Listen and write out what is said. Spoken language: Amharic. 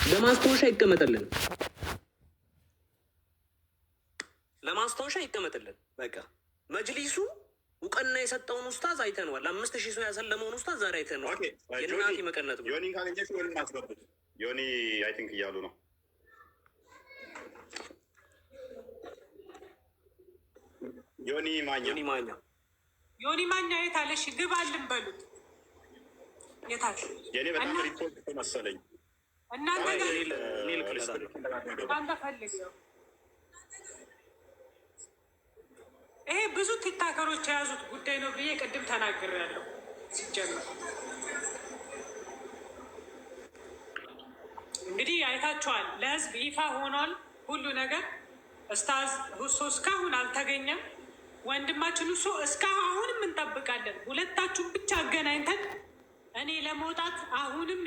ለማስታወሻ ይቀመጥልን፣ ለማስታወሻ ይቀመጥልን። በቃ መጅሊሱ እውቅና የሰጠውን ኡስታዝ አይተነዋል። 5,000 ሰው ያሰለመውን ኡስታዝ ዛሬ አይተነዋል። Okay፣ ጆኒ የእናቴ መቀነት ነው። ዮኒን ካገኘሽ ዮኒን አስገቡት። ዮኒ I think እያሉ ነው። ዮኒ ማኛ። ዮኒ ማኛ። ዮኒ ማኛ የት አለ? እሺ ግባልን በሉት። የት አለ? የኔ በጣም እና ሪፖርት መሰለኝ። እናንተ ጋር እኔ እልክለታለሁ። እናንተ ፈልገው። ይሄ ብዙ ቲክታከሮች የያዙት ጉዳይ ነው ብዬ ቅድም ተናግሬያለሁ። ሲጀመር እንግዲህ አይታችኋል፣ ለህዝብ ይፋ ሆኗል ሁሉ ነገር። ኡስታዝ ሁሶ እስካሁን አልተገኘም። ወንድማችን ሁሶ እስካሁን አሁንም እንጠብቃለን። ሁለታችሁን ብቻ አገናኝተን እኔ ለመውጣት አሁንም